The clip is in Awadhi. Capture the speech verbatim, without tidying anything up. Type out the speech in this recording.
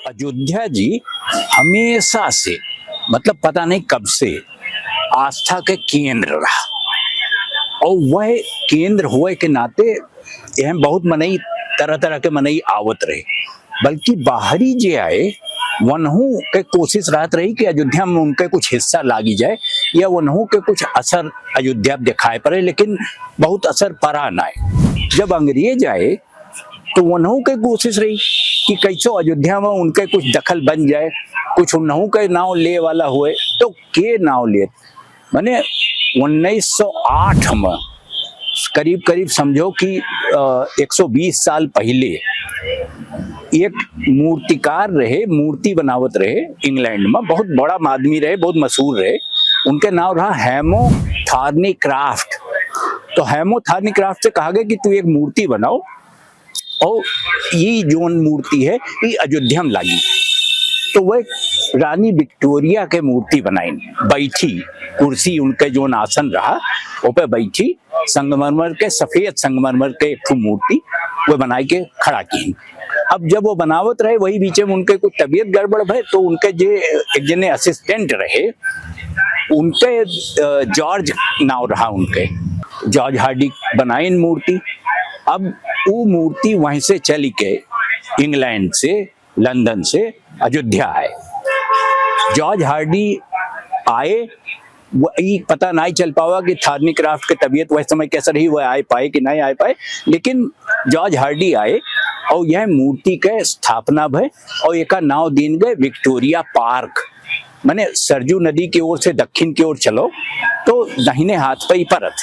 अयोध्या जी हमेशा से, मतलब पता नहीं कब से, आस्था के केंद्र रहा। और वह केंद्र होए के नाते यहाँ बहुत मनई, तरह तरह के मनई आवत रहे, बल्कि बाहरी जे आए, वनहू के कोशिश रहत रही कि अयोध्या में उनके कुछ हिस्सा लागी जाए या वनहू के कुछ असर अयोध्या पे दिखाए पड़े, लेकिन बहुत असर पड़ा ना। जब अंग्रेज आए तो वनहू के कोशिश रही कि कैसो अयोध्या में उनके कुछ दखल बन जाए, कुछ उनहू के नाव ले वाला होए, तो के नाव लेत? माने उन्नीस सौ आठ में करीब करीब समझो कि, अ, एक सौ बीस साल पहिले एक मूर्तिकार रहे, मूर्ति बनावत रहे इंग्लैंड में, बहुत बड़ा आदमी रहे, बहुत मशहूर रहे, उनके नाव रहा हेमो थॉर्नीक्राफ्ट। तो हेमो थॉर्नीक्राफ्ट से कहा गया कि तू एक मूर्ति बनाओ और ई जोन मूर्ति है, ई अयोध्या में लागी। तो वह रानी विक्टोरिया के मूर्ति बनाइन, बैठी, कुर्सी उनके जोन आसन रहा, ओ पे बैठी, संगमरमर के, सफेद संगमरमर के एक ठो मूर्ति वो बनाई के खड़ा की। अब जब वो बनावत रहे, वही बीचे में उनके कुछ तबीयत गड़बड़ भय, तो उनके जे एक जने असिस्टेंट रहे, उनके, अ, जॉर्ज नाव रहा उनके, जॉर्ज हार्डी बनाइन मूर्ति। अब वो मूर्ति वहीं से चली के, इंग्लैंड से, लंदन से अयोध्या आए। जॉर्ज हार्डी आए, वो ई पता नहीं चल पावा कि थॉर्नीक्राफ्ट के तबीयत वह समय कैसा रही, वह आए पाए कि नहीं आए पाए, लेकिन जॉर्ज हार्डी आए और यह मूर्ति के स्थापना भय और एका नाव दीन गए विक्टोरिया पार्क। माने सरजू नदी के ओर से दक्षिण के ओर चलो तो दाहिने हाथ पे ही परत।